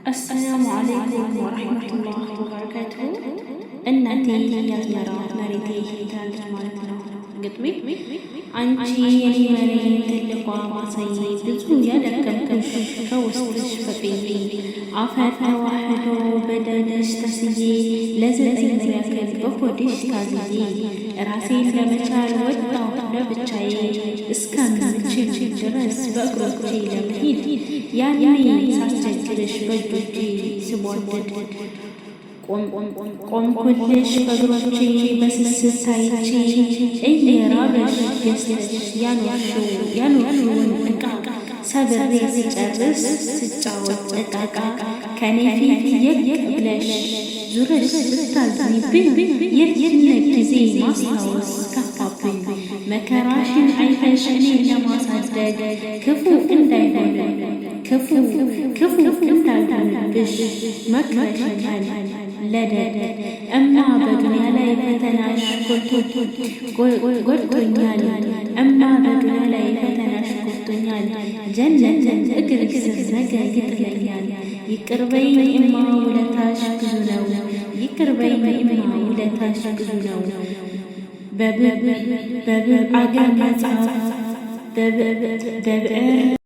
السلام عليكم ورحمة الله وبركاته። እናቴ ያዝመራ መሬቴ ትላለች ማለት ነው ግጥሜ። አንቺ የኔ መሬት ትልቋ ማሳዬ፣ ብዙ ያደከምኩሽ ከውስጥሽ ፈቅዬ፣ አፈር ተዋህዶ በደልሽ ተስዬ፣ ለ9 ወር ያክል በሆድሽ ታዝዬ፣ ራሴን ለመቻል ወጣሁ ለብቻዬ፣ እስከምችል ድረስ በእግሮቼ ለመሄድ። ያኔ ሳስቸግርሽ በእጆቼ ስቧደድ ቆምኩልሽ በእግሮቼ በስስት ታይቼ። እየራበሽ ገዝተሽ ያኖርሽውን ዕቃ ሰብሬ ስጨርስ ስጫወት ዕቃቃ፣ ከኔ ፊት የቅ ብለሽ ዙረሽ ስታዝኒብኝ የልጅነት ጊዜ ማስታወስ ከፋብኝ። መከራሽን አይተሽ እኔን ለማሳደግ ክፉ እንዳይሆን ክፉ ክፉ እንዳልሆንብሽ መክረሽኛል ለደግ። እማ በዱንያ ላይ ፈተናሽ ጎድቶኛል። እማ በዱንያ ላይ ፈተናሽ ጎድቶኛል። ጀነትን እግር ስር ነገ ይጥለኛል። ይቅርበኝ እማ ውለታሽ ብዙ ነው። ይቅርበኝ እማ ውለታሽ ብዙ ነው። በብዕር አገር መጽሐፍ በብዕር